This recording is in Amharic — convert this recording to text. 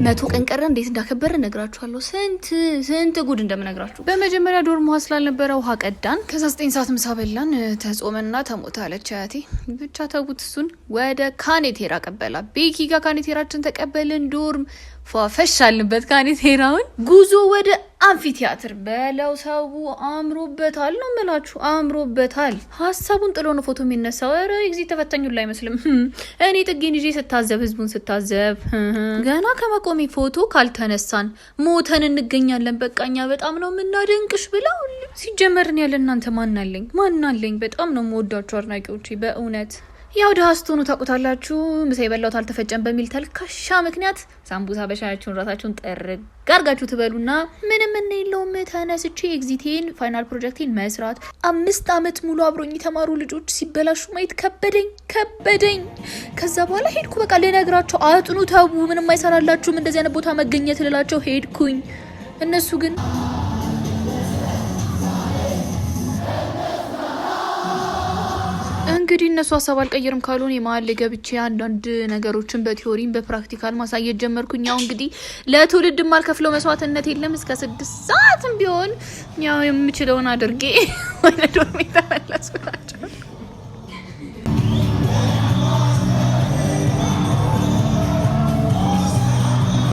100 ቀን ቀረ። እንዴት እንዳከበረ እነግራችኋለሁ። ስንት ስንት ጉድ እንደምነግራችሁ። በመጀመሪያ dorm ውሃ ስላልነበረ ውሃ ቀዳን። ከዛ 9 ሰዓት ምሳ በላን። ተጾመና ተሞተ አለች አያቴ። ብቻ ተዉት እሱን። ወደ ካኔቴራ ቀበላ ቤኪ ጋር ካኔቴራችን ተቀበልን። Dorm ፏፈሽ አልንበት ካኔቴራውን። ጉዞ ወደ amphitheater በለው። ሰው አምሮበታል ነው የምላችሁ፣ አምሮበታል። ሀሳቡን ጥሎ ነው ፎቶ የሚነሳው። ኧረ exit ተፈታኙ ላይ አይመስልም። እኔ ጥጌን ይዤ ስታዘብ፣ ህዝቡን ስታዘብ ገና ከመቆሜ ፎቶ ካልተነሳን ሞተን እንገኛለን። በቃ እኛ በጣም ነው የምናደንቅሽ ብለው ሲጀመርን ያለ እናንተ ማናለኝ ማናለኝ። በጣም ነው የምወዳችሁ አድናቂዎቼ በእውነት። ያው ድሀ ስትሆኑ ታውቁታላችሁ። ምሳ የበላሁት አልተፈጨም በሚል ተልካሻ ምክንያት ሳምቡሳ በሻያችሁን ራሳችሁን ጥርግ አርጋችሁ ትበሉና ምንም እነ የለውም። ተነስቼ exit ኤን final project ኤን መስራት፣ 5 አመት ሙሉ አብሮኝ የተማሩ ልጆች ሲበላሹ ማየት ከበደኝ ከበደኝ። ከዛ በኋላ ሄድኩ። በቃ ልነግራቸው አጥኑ፣ ተዉ፣ ምንም አይሰራላችሁም እንደዚህ አይነት ቦታ መገኘት ልላቸው ሄድኩኝ። እነሱ ግን እንግዲህ እነሱ ሀሳብ አልቀይርም ካልሆነ የመሀል ላይ ገብቼ አንዳንድ ነገሮችን በ theory ም በ practical ማሳየት ጀመርኩኝ። ያው እንግዲህ ለትውልድ የማልከፍለው መስዋዕትነት የለም። እስከ 6 ሰዓትም ቢሆን ያው የምችለውን አድርጌ ወደ dorm የተመለስኩ ናቸው።